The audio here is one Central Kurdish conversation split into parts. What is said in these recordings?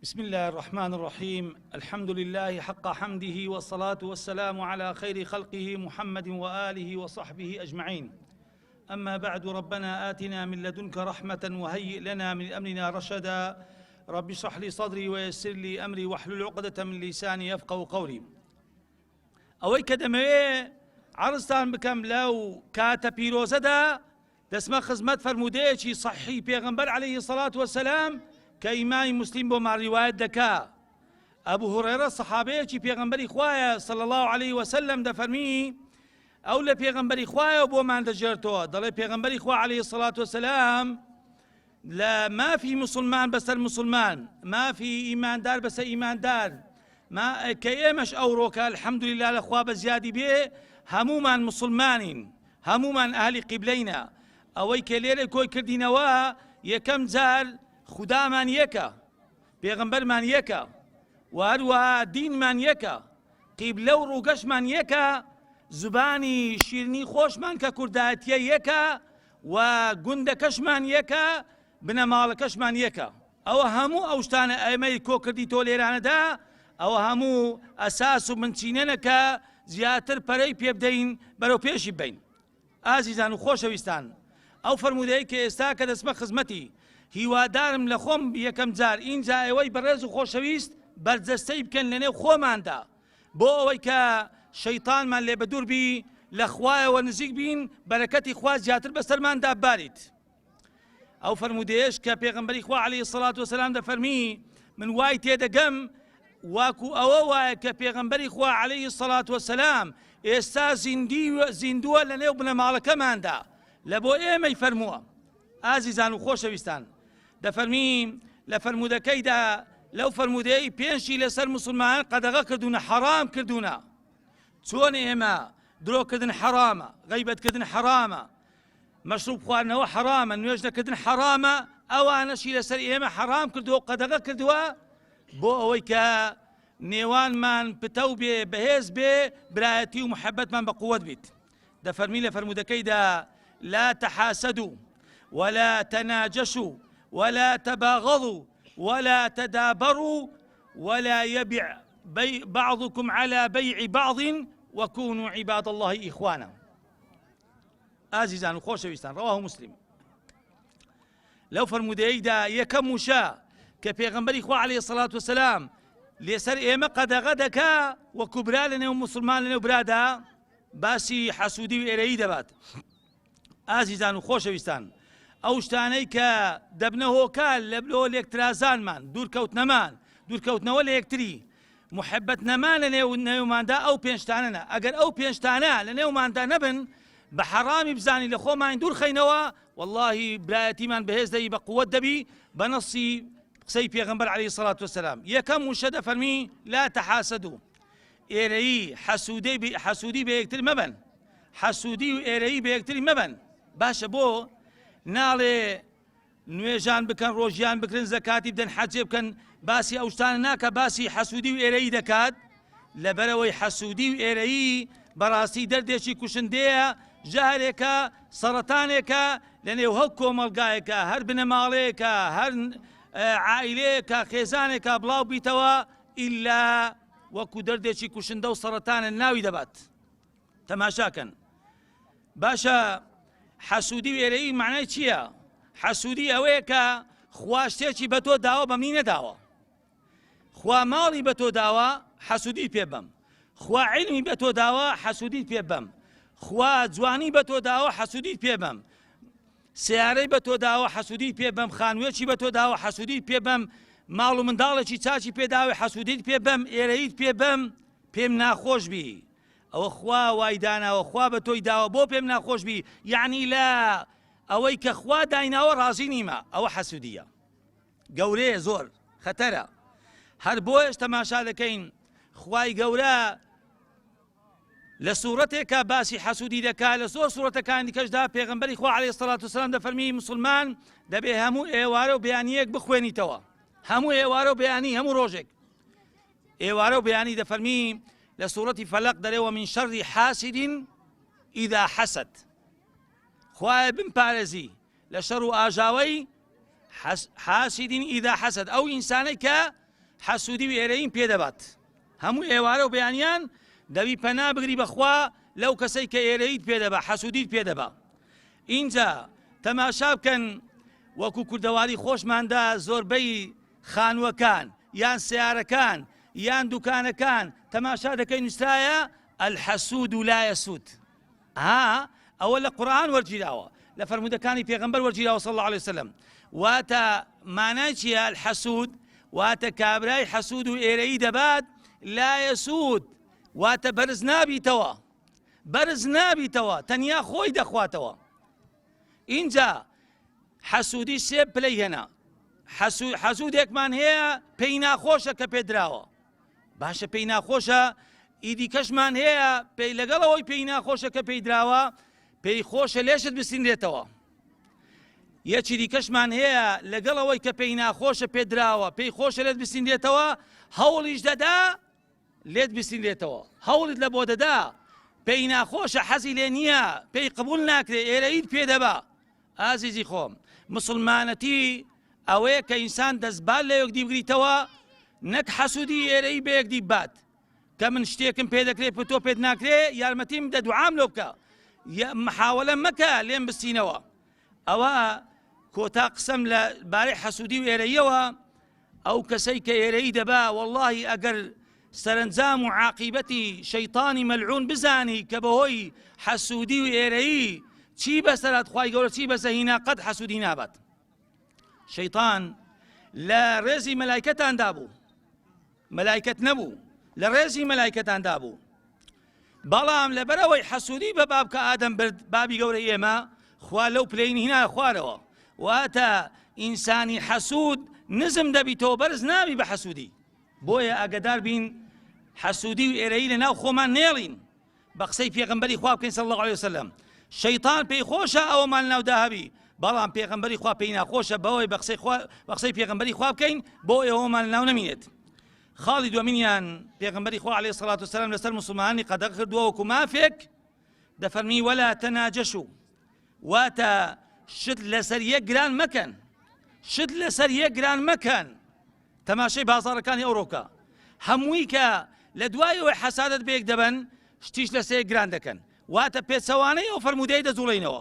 بسم الله الرحمن الرحيم الحمد لله حق حمده والصلاة والسلام على خير خلقه محمد وآله وصحبه أجمعين أما بعد ربنا آتنا من لدنك رحمة وهيئ لنا من أمرنا رشدا رب اشرح لي صدري ويسر لي أمري واحلل عقدة من لساني يفقه قولي ئەوەی کە دەمەوێ عەرزتان بکەم لەو کاتە پیرۆزەدا دەچمە خزمەت فەرموودەیەکی صحیح پێغەمبەر عەلەیهی سەڵات وەسەلام کە ئیمامی موسلیم بۆمان ڕیوایەت دەکا. ئەبو هوڕێرە سەحابەیەکی پێغەمبەری خوایە صلی اللە علیه وسلم دەفەرمی ئەو لە پێغەمبەری خوایەوە بۆمان دەگێرتەوە دەڵێ پێغەمبەری خوا عەلەیهی سەڵات وەسەلام لە مافی موسڵمان بەسەر موسڵمان، مافی ئیماندار بەسەر ئیماندار، ما کە ئێمەش ئەوڕۆکە الحمدللە لە خوا بە زیادی بێ هەموومان موسڵمانین، هەموومان ئەهلی قیبلەینە، ئەوەی کە لێرە کۆی کردینەوە یەکەم جار خودامان یەکە، پێغەمبەرمان یەکە و هەروەها دینمان یەکە، قیبلە و ڕووگەشمان یەکە، زبانی شیرنی خۆشمان کە کوردایەتیە یەکە و گوندەکەشمان یەکە، بنەماڵەکەشمان یەکە. ئەوە هەموو ئەو شتانە ئێمەی کۆکردیتەوە لێرانەدا، ئەوە هەموو ئەساس و بنچینەنە کە زیاتر پەرەی پێبدەین بەرەو پێشی ببەین. ئازیزان و خۆشەویستان ئەو فەرموودەیە کە ئێستا کە دەچمە خزمەتی، هیوادارم لە خۆم یەکەم جار ئینجا ئێوەی بەڕێز و خۆشەویست بەرجەستەی بکەن لەنێو خۆماندا بۆ ئەوەی کە شەیتانمان لێ بەدوور بی لە خوایەوە نزیک بین بەرەکەتی خوا زیاتر بەسەرماندا بباریت. ئەو فەرموودەیەش کە پێغەمبەری خوا عەلەیهی سەڵات وەسەلام دەفەرمی من وای تێدەگەم واکو ئەوە وایە کە پێغەمبەری خوا عەلەیهی سەڵات وەسەلام ئێستا زیندی زیندووە لە نێو بنەماڵەکەماندا لە بۆ ئێمەی فەرمووە ئازیزان و خۆشەویستان دەفەرمی لە فەرموودەکەیدا لەو فەرموودەیەی پێنجی لەسەر مسلمان قەدەغە کردوونە حەرام کردوونە چۆن ئێمە درۆکردن حەرامە غەیبەتکردن حەرامە مەشروب خواردنەوە حەرامە، نوێژ نەکردن حەرامە، ئەوانەشی لەسەر ئێمە حەرام کردووە و قەدەغە کردووە بۆ ئەوەی کە نێوانمان پتەو بێ بەهێز بێ برایەتی و محەبەتمان بە قووەت بیت. دەفەرمی لە فەرموودەکەیدا لا تحاسدوا ولا تناجشوا ولا تباغضوا ولا تدابروا ولا يبع بعضكم على بيع بعض وكونوا عباد الله إخوانا. ئازیزان و خۆشەویستان رواه مسلم لەو فەرموودەیەیدا یەکەم وشە کە پێغەمبەری خوا عەلەیهی سەڵات وسەلام لەسەر ئێمە قەدەغە دەکا وەکو برا لە نێو موسڵمان لە نێو برادا باسی حەسوودی و ئێرەیی دەبات ئازیزان و خۆشەویستان ئەو شتانەی کە دەبنە هۆکار لە بلۆ لێکترازانمان دوورکەوتنەمان دوورکەوتنەوە لە یەکتری موحەبەت نەما لە نێو نێوماندا ئەو پێنج شتانەنە ئەگەر ئەو پێنج شتانە لە نێوماندا نەبن بە حەڕامی بزانی لە خۆمان دوور خەینەوە واللهی برایەتیمان بەهێز دەبی بە قوت دەبی بە نەسی قسەی پێغەمبەر عەلەیهی سەڵات وەسەلام یەکەم وشە دەفەرمی لا تەحاسەدو ئێرەیی حەسوودەی حەسوودی بە یەکتر مەبەن حەسوودی و ئێرەیی بە یەکتری مەبەن باشە بۆ ناڵێ نوێژان بکەن ڕۆژیان بگرن زەکاتی بدەن حەجێ بکەن باسی ئەو شتانە ناکە باسی حەسوودی و ئێرەیی دەکات لەبەرەوەی حەسوودی و ئێرەیی بەڕاستی دەردێکی کوشندەیە ژەهرێکە سەڕەتانێکە لە نێو هەر کۆمەڵگایەکە هەر بنەماڵەیەکە هەر عائیلەیەکە خێزانێکە بڵاو بیتەوە ئیلا وەکو دەردێکی کوشندە و سەڕەتانە ناوی دەبات. تەماشاکەن باشە حەسوودی و ئێرەیی معنای چییە؟ حەسوودی ئەوەیە کە خوا شتێکی بە تۆ داوە بە منی نەداوە خوا ماڵی بە تۆ داوە حەسوودی پێ بەم خوا عیلمی بە تۆ داوە حەسوودی پێ بەم خوا جوانی بە تۆ داوە حەسوودی پێ بەم سیارەی بە تۆ داوە حەسوودی پێ بەم خانوویەکی بە تۆ داوە حەسوودی پێ بەم ماڵ و منداڵێکی چاچی پێداوی حەسوودیت پێ بەم ئێرەیت پێ بەم پێم ناخۆش بی ئەوە خوا وای داناوە خوا بە تۆی داوە بۆ پێم ناخۆش بی یەعنی لە ئەوەی کە خوا دایناوە ڕازی نیمە ئەوە حەسودیە گەورەیە زۆر خەتەرە هەر بۆیەش تەماشا دەکەین خوای گەورە لە سوورەتێکا باسی حەسوودی دەکا لە زۆر سوورەتەکانی دیکەشدا پێغەمبەری خوا عەلەیهی سەڵات وسەلام دەفەرمی مسلمان دەبێ هەموو ئێوارە و بەیانییەک بخوێنیتەوە هەموو ئێوارە و بەیانی هەموو ڕۆژێک ئێوارە و بەیانی دەفەرمی لە سوڕەتی فەلەق دەرێ ومن شر حاسد اذا حسد خوایە بمپارێزی لە شەڕ و ئاژاوەی حاسد اذا حسد ئەو ئینسانەی کە. حەسوودی و ئێرەییم پێ دەبات. هەموو ئێوارە و بەیانیان دەبی پەنا بگری بەخوا لەو کەسەی کە ئێرەییت پێ دەبا، حەسوودیت پێ دەبا. ئینجا تەماشا بکەن وەکو کوردەواری خۆشماندا زۆربەی خانووەکان یان سەیارەکان یان دوکانەکان تەماشا دەکەی نووسرایە الحسود لا يسود. ها ئەوە لە قورئان وەرگیراوە لە فەرموودەکانی پێغەمبەر وەرگیراوە صلی اللە علیه وسلم واتە مانای چییە الحسود واتە کابرای حەسود و ئێرەیی دەبات لا يسود واتە بەرز نابیتەوە بەرز نابیتەوە تەنیا خۆی دەخواتەوە. ئینجا حەسوودی سێ پلەی هێنا حەسوودێکمان هەیە پێی ناخۆشە کە پێدراوە باشە پێی ناخۆشە ئیدی کەشمان هەیە پێی لەگەڵ ئەوەی پێی ناخۆشە کە پێی دراوە پێی خۆشە لێشت بسینرێتەوە یەکی دیکەشمان هەیە لەگەڵ ئەوەی کە پێی ناخۆشە پێدراوە پێی خۆشە لێت بسینرێتەوە هەوڵیش دەدا لێت بسینرێتەوە هەوڵت لە بۆ دەدا پێی ناخۆشە حەزی لێ نییە پێی قبول ناکرێ ئێرەیت پێ دەبا ئازیزی خۆم مسلمانەتی ئەوەیە کە ئینسان دەستبال لە یەکدی بگریتەوە نەک حەسوودی ئێرەی بە یەکدی بات کە من شتێکم پێ دەکرێت تۆ پێت ناکرێ یارمەتیم دە دوعام لۆ بکە محاولە مەکە لێم بسینەوە ئەوە کۆتا قسەم لە بارەی حەسوودی و ئێرەیەوە ئەو کەسەی کە ئێرەیی دەبا وەڵاهی ئەگەر سەرەنجام و عاقیبەتی شەیتانی مەلعون بزانی کە بەهۆی حەسوودی و ئێرەیی چی بەسەرات خوای گەورە چی بەسە هینا قەت حەسوودی نابات شەیتان لە ڕێزی مەلایکەتاندا بوو مەلایکەت نەبوو لە ڕێزی مەلایکەتاندا بوو بەڵام لەبەرئەوەی حەسوودی بە بابکە ئادەم برد بابی گەورەی ئێمە خوا لەو پلەی هینا خوارەوە واتە ئینسانی حەسوود نزم دەبیتەوە بەرز نابی بە حەسوودی بۆیە ئاگدار بین حەسوودی و ئێرەیی لە ناو خۆمان نێڵین بە قسەی پێغەمبەری خوا بکەین صلی الله علیه وسلم شەیطان پێی خۆشە ئەوەمان ناودا هەبی بەڵام پێغەمبەری خوا پێی ناخۆشە بەوەی بە قسەی خوا بە قسەی پێغەمبەری خوا بکەین بۆ ئێوەمان ناو نەمینێت خاڵی دووەمینیان پێغەمبەری خوا علیه الصلاة والسلام لەسەر موسڵمانانی قەدەغە کردووە وەکو مافێک دەفەرمی ولا تناجشوا واتە شت لەسەر یەک گران مەکەن شت لەسەر یەک گران مەکەن تەماشای بازاڕەکانی ئەوڕۆکە هەمووی کە لە دوای ئەوەی حەسادەت بەیەک دەبەن شتیش لەسەر یەک گران دەکەن واتە پێچەوانەی ئەو فەرموودەی دەجوڵێینەوە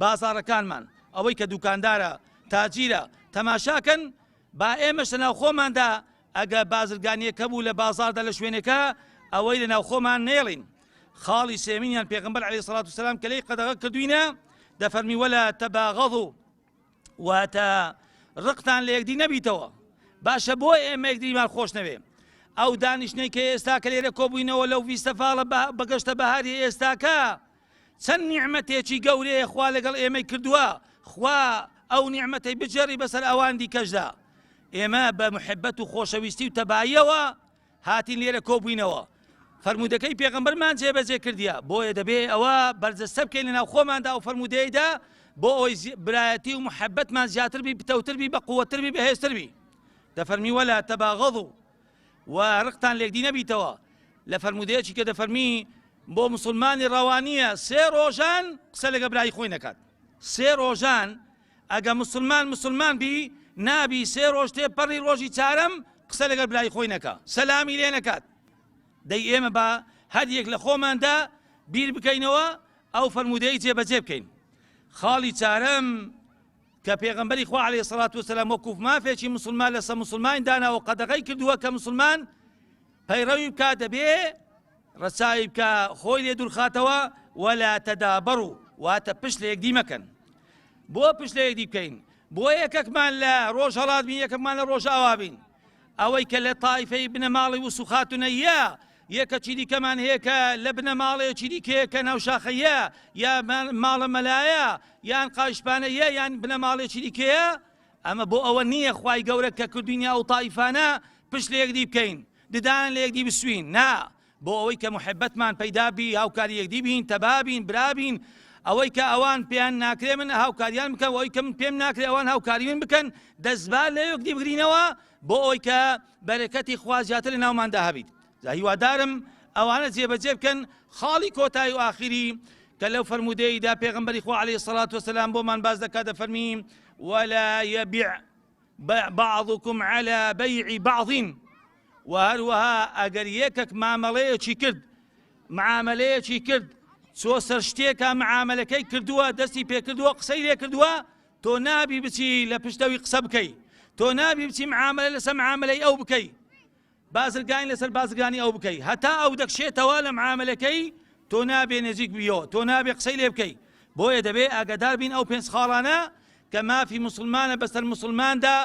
بازاڕەکانمان ئەوەی کە دوکاندارە تاجیرە تەماشاکەن با ئێمەش لە ناوخۆماندا ئەگە بازرگانیەک هەبوو لە بازاڕدا لە شوێنێکە ئەوەی لە ناوخۆمان نێڵین. خاڵی سێمینیان پێغەمبەر علیە الصلاة والسلام کە لێی قەدەغە کردوینە دەفەرمی ولا تباغضوا واتە ڕقتان لە یەکدی نەبیتەوە باشە بۆ ئێمە یەکدیمان خۆش نەوێ ئەو دانیشتنەی کە ئێستا کە لێرە کۆبووینەوە لەو فیستەفاڵە بەگەشتە بەهاری ئێستاکە چەند نیعمەتێکی گەورەیە خوا لەگەڵ ئێمەی کردووە خوا ئەو نیعمەتەی بگێڕی بەسەر ئەوان دیکەشدا ئێمە بە محبەت و خۆشەویستی و تەباییەوە هاتین لێرە کۆبووینەوە فەرموودەکەی پێغەمبەرمان جێبەجێ کردیە بۆیە دەبێ ئەوە بەرجەستە بکەین لەناو خۆماندا ئەو فەرموودەیدا بۆ ئەوەی برایەتی و محەبەتمان زیاتر بی پتەوتر بی بەقوەتر بی بەهێزتر بی دەفەرمی ولا تباغضوا و ڕقتان لێکدی نەبیتەوە لە فەرموودەیەکی کە دەفەرمی بۆ مسلمانی ڕەوانیە سێ ڕۆژان قسە لەگە برای خۆی نەکات سێ ڕۆژان ئەگە مسلمان مسلمان بی نابی سێ ڕۆژ تێ پەڕی ڕۆژی چارەم قسە لەگەر برای خۆی نەکا سەلامی لێ نەکات دەی ئێمە با هەر یەک لە خۆماندا بیر بکەینەوە ئەو فەرموودەی جێبەجێ بکەین خاڵی چارەم کە پێغەمبەری خوا علیە سڵات وسلام وەکو مافێکی مسلمان لەسە مسلمان داناوە قەدەغەی کردووە کە مسلمان پەیڕەوی بکا دەبێ ڕەچاوی بکا خۆی لێ دوورخاتەوە ولا تدابروا واتە پشت لە یەکدی مەکەن بۆ پشت لە یەکدی بکەین بۆ یەکەکمان لە ڕۆژهەڵات بین یەکەکمان لە ڕۆژئاوا بین ئەوەی کە لە تایفەی بنەماڵی وسوخاتونەیە یەکەکی دیکەمان هەیە کە لە بنەماڵەیەکی دیکەیە کە ناوشاخەیە یا ماڵە مەلایە یان قایشپانەیە یان بنەماڵێکی دیکەیە ئەمە بۆ ئەوە نییە خوای گەورە کە کردوینی ئەو تایفانە پشت لە یەکدی بکەین ددان لە یەکدی بسوین نا بۆ ئەوەی کە محبەتمان پەیدا بی هاوکاری یەکدی بین تەبا بین برا بین ئەوەی کە ئەوان پێیان ناکرێ من هاوکاریان بکەم ئەوەی کە من پێم ناکرێ ئەوان هاوکاری من بکەن دەستبار لە یەکدی بگرینەوە بۆ ئەوەی کە بەرەکەتی خوا زیاتر لە ناوماندا هەبیت جا هیوادارم ئەوانە جێبەجێ بکەن خاڵی کۆتایی و ئاخیری کە لەو فەرموودەیدا پێغەمبەری خوا عەلەیهی سەڵات وەسەلام بۆمان باس دەکات دەفەرمی ولا يبع بعضكم على بيع بعض. وە هەروەها ئەگەر یەکەک مامەڵەیەکی کرد معامەلەیەکی کرد چۆ سەر شتێکە معامەلەکەی کردووە دەستی پێکردووە قسەی لێ کردووە تۆ نابی بچی لە پشتەوی قسە بکەی تۆ نابی بچی معاملە لەسەر معاملەی ئەو بکەی بازرگانی لەسەر بازرگانی ئەو بکەی هەتا ئەو دەکشێتەوە لە معاملەکەی تۆ نابێ نزیک بیەوە تۆ نابێ قسەی لێ بکەی بۆیە دەبێ ئاگادار بین ئەو پێنج خاڵانە کە مافی موسڵمانە بەسەر موسڵماندا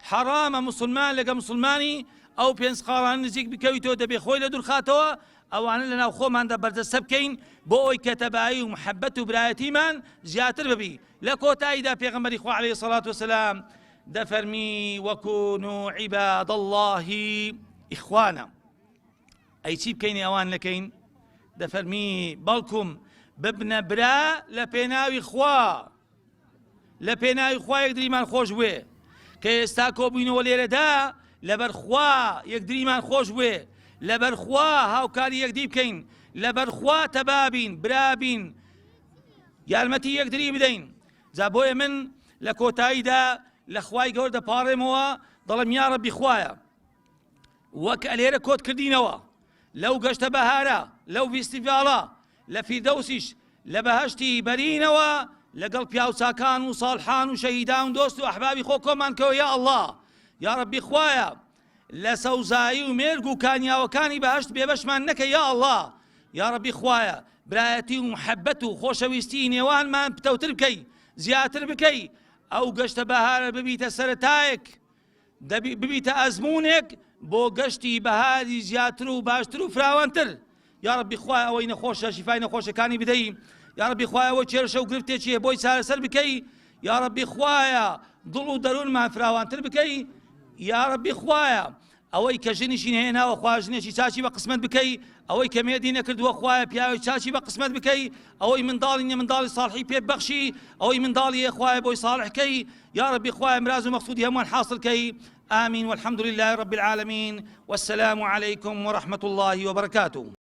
حەڕامە موسڵمان لەگە موسڵمانی ئەو پێنج خاڵانە نزیک بکەویتەوە دەبێ خۆی لە دوورخاتەوە ئەوانە لە ناو خۆماندا بەرجەستە بکەین بۆ ئەوی کە تەبایی و محەبەت و برایەتیمان زیاتر ببی لە کۆتاییدا پێغەمبەری خوا عەلەیهی سەڵات وسلام دەفەرمی وەکونوا عباد الله ئیخوانا ئەی چی بکەین ئەوان نەکەین دەفەرمی بەڵکم ببنە برا لە پێناوی خوا لە پێناوی خوا یەکدریمان خۆش بوێ کە ئێستا کۆبووینەوە لێرەدا لەبەر خوا یەکدریمان خۆش بوێ لەبەر خوا هاوکاری یەکدی بکەین لەبەر خوا تەبابین برابین یارمەتی یەکدری بدەین جا بۆیە من لە کۆتاییدا لە خوای گەورە دەپاڕێمەوە دەڵێم یا ڕەبی خوایە وەک ئەلێرە کۆت کردینەوە لەو گەشتە بەهارە لەو ڤیستیڤاڵە لە فیردەوسیش لە بەهەشتی بەرینەوە لەگەڵ پیاوچاکان و ساڵحان و شەهیدان و دۆست و ئەحبابی خۆ کۆمان کەوە یا ئەڵڵا یا ڕەبی خوایە لە سەوزایی و مێرگ و کانیاوەکانی بەهەشت بێبەشمان نەکە یا ئەڵڵا یا ڕەبی خوایە برایەتی و محەبەت و خۆشەویستی نێوانمان پتەوتر بکەی زیاتر بکەی ئەو گەشتە بەهارە ببیتە سەرەتایەک دەبی ببیتە ئەزموونێک بۆ گەشتی بەهاری زیاتر و باشتر و فراوانتر یاڕەبی خوایە ئەوەی نەخۆشە شیفای نەخۆشەکانی بدەی یاڕەبی خوایە ئەوەی کێشە و گرفتێکی هەیە بۆی چارەسەر بکەی یاڕەبی خوایە دڵ و دەروونمان فراوانتر بکەی یاڕەبی خوایە ئەوەی کە ژنیشی هێناوە خوا ژنێکی چاچی بە قسمەت بکەی ئەوەی کە مێردی نەکردووە خوایە پیاوی چاچی بە قسمەت بکەی ئەوەی منداڵی نیە منداڵی ساڵحی پێ بەخشی ئەوەی منداڵی هەیە خوایە بۆی ساڵح کەی یاڕەبی خوایە مراز و مەقسودی هەمووان حاصل کەی آمین والحمد لله رب العالمین والسلام علیکم ورحمة الله وبرکاته.